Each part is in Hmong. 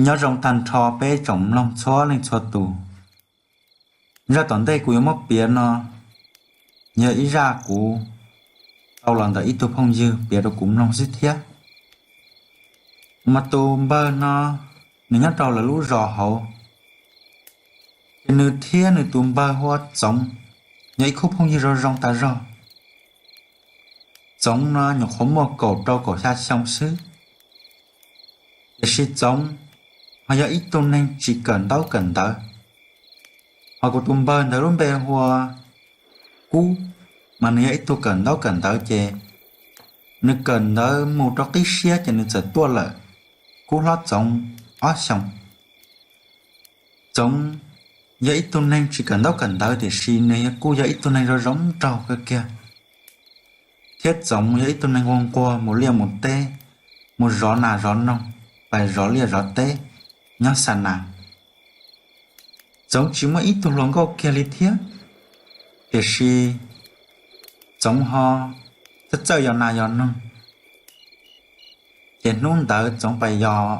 Nyob zoo tag nrho peb tsoom mloog txhua leej txhua tus. Zaj tom ntej kuv yuav muab piav no yog ib zaj kuv tau los ntawm ib tug phooj ywg piav rau kuv mloog xwb thiab. Mas tus npawg no nws nyob rau lawv lub zos hauv, ces nws thiab nws tus npawg hu ua Txoov, yog ib khub phooj ywg zoo zoo tas zog. Txoov no nyuam qhuav muaj kaum rau kaum xya xyoo xwb, tiam sis Txoov ho yog ib tug neeg tsis kawm ntaub kawm ntawv. Ho kuv tus npawg ntawd lub npe hu ua Kub, mas nws yog ib tug kawm ntaub kawm ntawv ces nws kawm ntawv mus rau qib siab ces nws txawm tuaj lawm, Kub hlob Txoov ob xyoos. Txoov yog ib tug neeg tsis kawm ntaub kawm ntawv tiam sis nws kuj yog ib tug neeg zoo zoo nraug kawg kiag, thiab Txoov yog ib tug neeg nquag nquag mus liaj mus teb, mus zov nas zov noog, pais zov liaj zov teb nyob xa nas. Txoov tsis muaj ib tug hluas nkauj kiag li thiab, tiam sis Txoov ho txawj txawj yos nas yos noog. Ces hnub ntawd Txoov pais yos,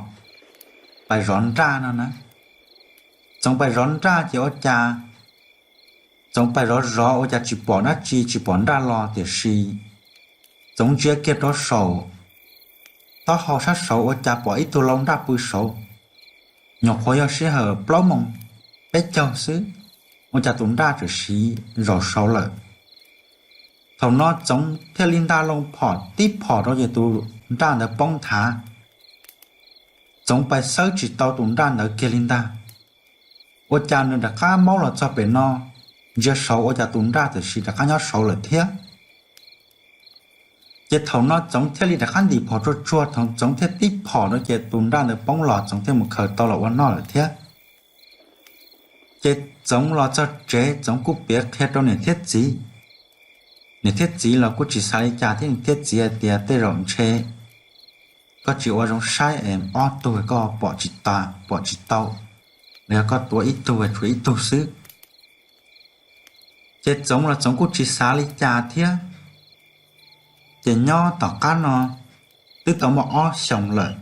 pais zov nraj no na. Txoov pais zov nraj ces ua cas Txoov pais zov zov ua cas tsis pom dab tsi, tsis pom nraj los, tiam sis Txoov ntsia kiag rau saum taub hau sab saud ua cas pom ib tug lau nraj pw saud. Nyuam qhuav yog sij hawm plaub moos peb caug xwb, ua cas tus nraj txawm siv zaum saud lawm. Thaum no Txoov thiaj li nta loo phom tib phom rau ces tus nraj ntawd poob nthav. Txoov pais xawb tsis tau tus nraj ntawd kiag li ntag. Ua cas nws rov qab maub los txog pem no, ntsia saud ua cas tus nraj txawm siv rov qab nyob saud lawm thiab. Ces thaum no Txoov thiaj li rov qab ntim phom tsuag tsuag, Txoov thiaj tib phom rau ces tus nraj ntawd poob los, Txoov thiaj mus khaws tau los ua noj lawm thiab. Ces Txoov los txog tsev, Txoov kuj piav qhia rau niam thiab txiv. Niam thiab txiv los kuj tsis xav li cas thiab, niam thiab txiv hais tias tej zaum ntshe koj tsis ua zoo saib es ob tug koj pom tsis tau, los yog koj tuav ib tug tshuav ib tug xwb. Ces Txoov los Txoov kuj tsis xav li cas thiab. Ces nyob tom qab no twb tau muaj ob xyoos lawm,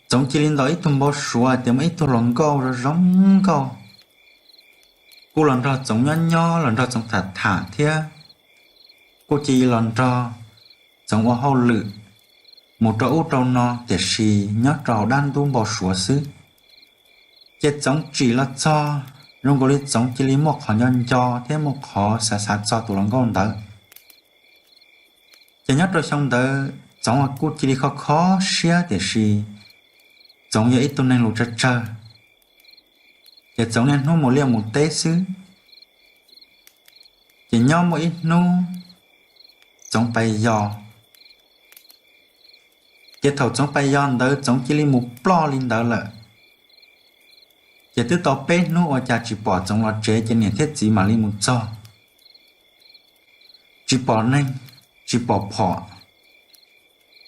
Txoov cia li ntaus ib tug npau suav tias muaj ib tug hluas nkauj zoo zoo nkauj kuj los nrog Txoov nyob nyob, los nrog Txoov tham tham thiab kuj cia li los nrog Txoov ua hauj lwm mus rau ub rau no, tiam sis nyob rau hauv dab ntub npau suav xwb. Ces Txoov tsim los txog, zoo nkaus li Txoov cia li muaj qhov nco nco thiab muaj qhov xav xav txog tus hluas nkauj ntawd. Ces nyob rau xyoo ntawd Txoov kuj cia li kho kho siab, tiam sis Txoov yog ib tug neeg lus tsawg tsawg, ces Txoov niaj hnub mus liaj mus teb xwb. Ces nyob muaj ib hnub Txoov pais yos, ces thaum Txoov pais yos ntawd Txoov cia li mus ploj li ntawd lawm. Ces twb tau peb hnub ua cas tsis pom Txoov los tsev, ces niam thiab txiv mam li mus txog, tsis pom neeg, tsis pom phom.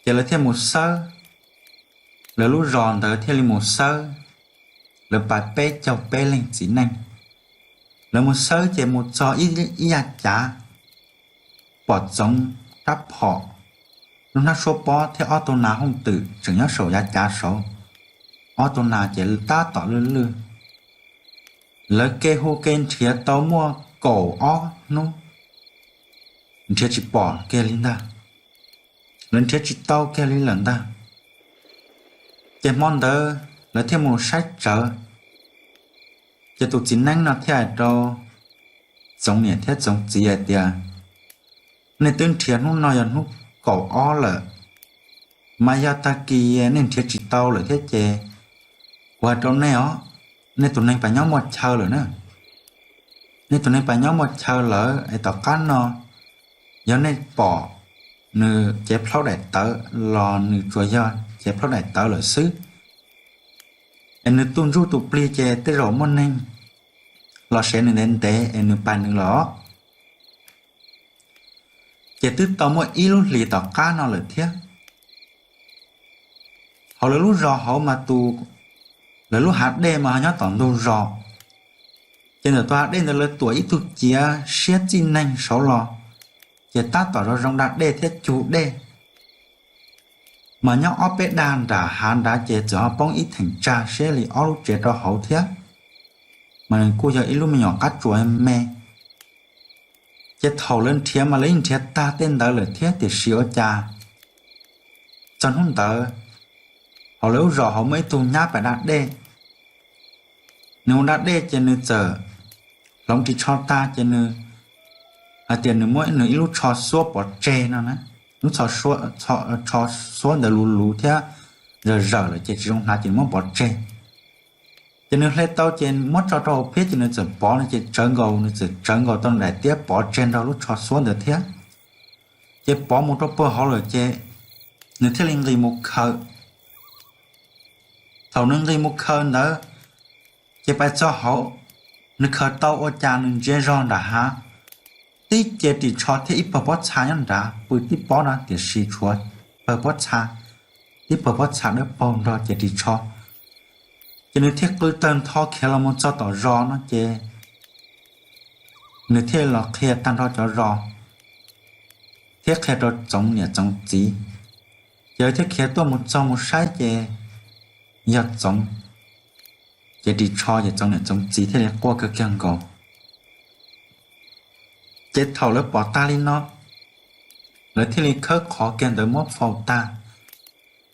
Ces lawv thiaj mus xawb, lawv lub zos ntawd thiaj li mus xawb, lawv pais peb caug peb leeg txiv neej. Lawv mus xawb ces mus txog ib, ib yav cav, pom Txoov rab phom, lub hnab suab pob thiab ob tug nas hooj twm tseem nyob saum yav cav saud. Ob tug nas ces tab tom lwj lwj. Lawv ke hu ke nrhiav tau muaj kaum ob hnub, nrhiav tsis pom kiag li ntag, lawv nrhiav tsis tau kiag li lawm ntag. Ces hmo ntawd lawv thiaj mus saib tsawv, ces tus txiv neeb no thiaj hais rau Txoov niam thiab Txoov txiv hais tias, nej twb nrhiav hnub no yog hnub kaum ob lawm, mas yog tag kis nej nrhiav tsis tau lawm thiab ces kuv hais rau nej os, nej tus neeg pais nyob muaj chaw lawm na. Nej tus neeg pais nyob muaj chaw lawm es tom qab no yog nej pom nws cev plhaub daim tawv los nws tsuas yog cev plhaub daim tawv lawm xwb. Es nws tu ntsuj tus plig ces tej zaum muaj neeg los sev nws ntev ntev es nws pais nws lawm os. Ces twb tau muaj ib lub hlis tom qab no lawm thiab. Hauv lawv lub zos hauv mas tus, lawv lub hav dej mas ho nyob tom ntug zos. Ces ntawm tus hav dej ntawd lawv tuam ib tug ciav siab txij neeg saud los, ces tab tom zoo zoo da dej thiab cug dej. Mas nyob ob peb dag nram hav nrad ces txawm ho poob ib theem tsag siab li ob lub tsev rau hauv thiab. Mas nws kuj yog ib lub me nyuam qab tsuas me. Ces thaum lawv nrhiav mas lawv yeej nrhiav tag tej ntawd lawm thiab, tiam sis ua cas txog hnub ntawd hauv lawv lub zos hauv muaj ib tug nyab pais da dej. Nws mus da dej ces nws txawm hloov ris tsho tag ces nws hais tias nws muab nws ib lub tsho xuab pov tseg no na. Lub tsho xuab ntawd luv luv thiab zawm zawm lawm ces tsis zoo hnav ces nws muab pov tseg. Ces nws hle tau ces muab tso rau hauv phiab ces nws txawm pov no ces tsawv nkaus, nws txawm tsawv nkaus tau daim tiab pov tseg nrog lub tsho xuab ntawd thiab. Ces pov mus rau puag hauv lawm ces nws thiaj li nqis mus khaws. Thaum nws nqis mus khaws ntawd ces pais txog hauv, nws khaws tau ua cas nws ntsia zog nram hav, tib ce ris tsho thiab ib pawg pob txha nyob nrad pw tib pob no, tiam sis tshuav pawg pob txha, tib pawg pob txha dawb paug nrog ce ris tsho. Ces nws thiaj qw tawg ntho khiav los mus txog tom zos no ces nws thiaj los qhia tag nrho cov zos thiab qhia rau Txoov niam Txoov txiv. Ces lawv thiaj khiav tuaj mus txog mus saib ces yog Txoov ce ris tsho ces Txoov niam Txoov txiv thiaj li quaj kawg kiag nkaus. Ces thaum lawv pom tag li no, lawv thiaj li khawb qhov kiag ntawd muab faus tag,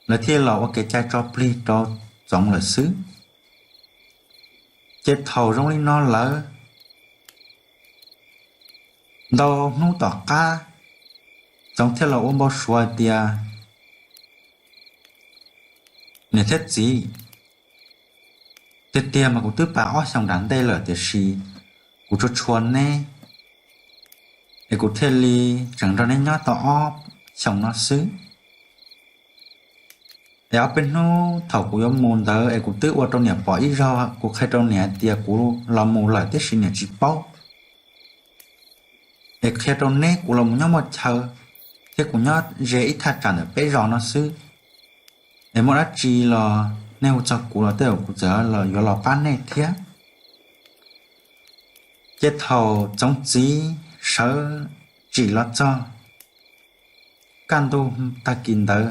lawv thiaj los ua kev cai tso plig rau Txoov lawm xwb. Ces thaum zoo li no lawm, ntau hnub tom qab Txoov thiaj los ua npau suav hais tias, niam thiab txiv, tiag tiag mas kuv twb pais ob xyoos nram ntej lawm tiam sis kuv tsuas tshua neb es kuv thiaj li tseem nrog neb nyob tau ob xyoos no xwb. Es ob peb hnub thaum kuv yuav mus ntawd es kuv twb ua rau niam pom ib zaug, kuv qhia rau niam hais tias kuv los mus lawm tiam sis niam tsis paub. Es qhia rau neb, kuv los mus nyob muaj chaw thiab kuv nyob ze ib thaj tsam ntawm peb zos no xwb. Es muaj dab tsi los nej hu txog kuv los tej zaum kuv txawm yuav los pab nej thiab. Ces thaum Txoov txiv sawv tsim los txog kaj ntug tag kis ntawd,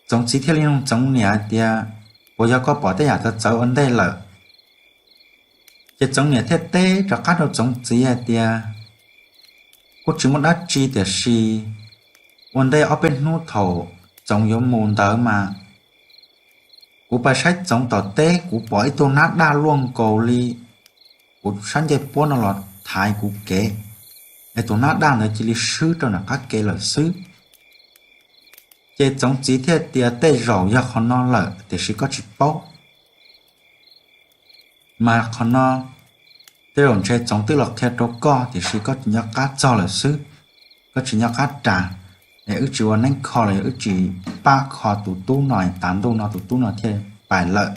Txoov txiv thiaj li nug Txoov niam hais tias, puas yog koj pom tej yam txawv txawv ua ntej lawm? Ces Txoov niam thiaj teb rov qab rau Txoov txiv hais tias, kuj tsis muaj dab tsi tiam sis ua ntej ob peb hnub thaum Txoov yuav mus ntawd mas kuv pais saib Txoov tom teb kuv pom ib tug nab daj luaj nkaus li kuv sab ncej puab no los thaiv kuv kev, es tus nab daj ntawd cia li swb rau nram qab kev lawm xwb. Ces Txoov txiv thiaj tias tej zaum yog qhov no lawm tiam sis koj tsis paub. Mas qhov no tej zaum ntshe Txoov twb los qhia rau koj tiam sis koj tsis nco qab txog lawm xwb, koj tsis nco qab ras, es wb tsis ua neeb kho los yog wb tsis pab kho tus tub no, tav ntuj no tus tub no thiaj pais lawm.